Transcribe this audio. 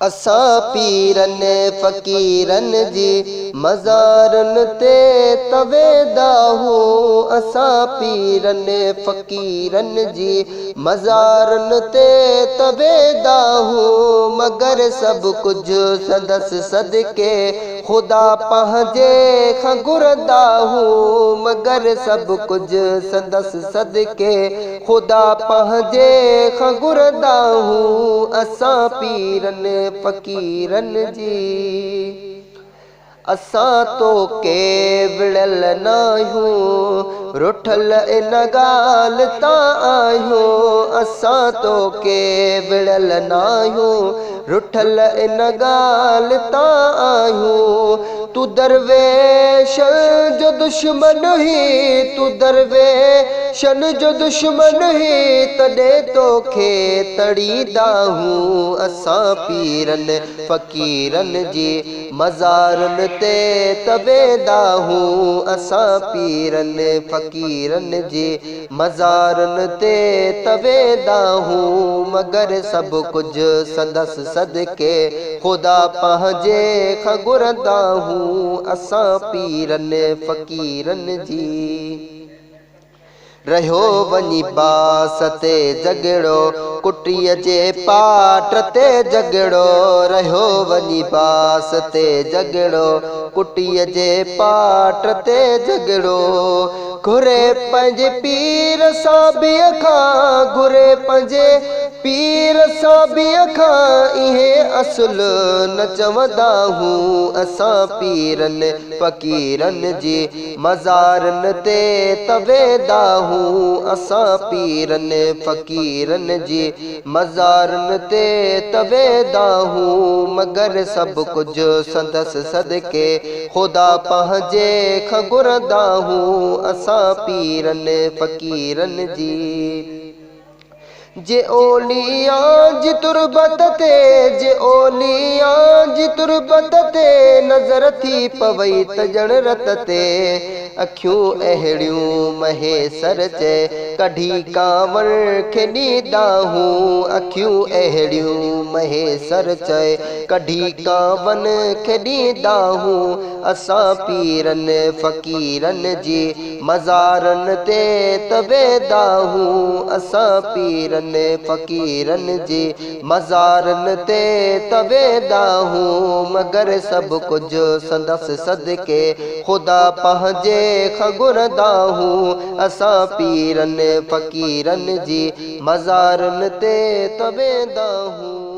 اسان پيرن फ़क़ीरनि जी मज़ारनि ते त वेंदा आहियूं। असां पीरनि फ़क़ीरनि जी मज़ारनि ते त वेंदा आहियूं। मगर सभु कुझु संदसि सदके ख़ुदा पंहिंजे खां घुरंदा आहियूं। मगर सभु कुझु संदसि सदके ख़ुदा पंहिंजे खां घुरंदा आहियूं। असां पीरनि फ़क़ीरनि जी असां तोखे विड़ियल न आहियूं, रुठल इन ॻाल्हि तां आहियूं। असां तोखे विड़ियल न आहियूं, रुठल इन ॻाल्हि तां आहियूं। तूं दरवेश जो दुश्मन ही, तूं दरवेशन जो दुश्मन ही, तॾहिं तोखे तड़ींदा आहियूं। असां पीरनि फ़क़ीरनि जी मज़ारनि ते त वेंदा आहियूं। असां पीरनि फ़क़ीरनि जी मज़ारनि ते त वेंदा आहियूं। मगर सभु कुझु संदसि सदके ख़ुदा पंहिंजे खां घुरंदा आहियूं। असां पीरनि फ़क़ीरनि जी रहियो वञी बास ते झगड़ो, कुटीअ जे पाट ते झगड़ो। रहियो वञी बास ते झगड़ो, कुटीअ जे पाट ते झगड़ो। घुरे पंहिंजे पीर सां बि खां, घुरे पंहिंजे पीर सां बि खां, इहे असुल न चवंदा आहियूं। असां पीरनि फ़क़ीरनि जी मज़ारनि ते त वेंदा आहियूं। असां पीरनि फ़क़ीरनि जी मज़ारनि ते त वेंदा आहियूं। मगर सभु कुझु संदसि सदके ख़ुदा पंहिंजे खां घुरंदा आहियूं। असां पीरनि फ़क़ीरनि जी जे ओलिया जी तुरबत ते, जे ओलिया जी तुरबत ते नज़र थी पवई त ॼण रत ते। अखियूं अहिड़ियूं महेसर चए कढी कांवर खे ॾींदा आहियूं। अखियूं अहिड़ियूं महेसर चए कढी कांवन खे ॾींदा आहियूं। असां पीरनि फ़क़ीरनि जी मज़ारनि ते त वेंदा आहियूं। असां पीरनि फ़क़ीरनि जी मज़ारनि ते त वेंदा आहियूं। मगर सभु कुझु संदसि सदके ख़ुदा पंहिंजे खां घुरंदा आहियूं। असां पीरनि फ़क़ीरनि जी मज़ारनि ते त वेंदा आहियूं।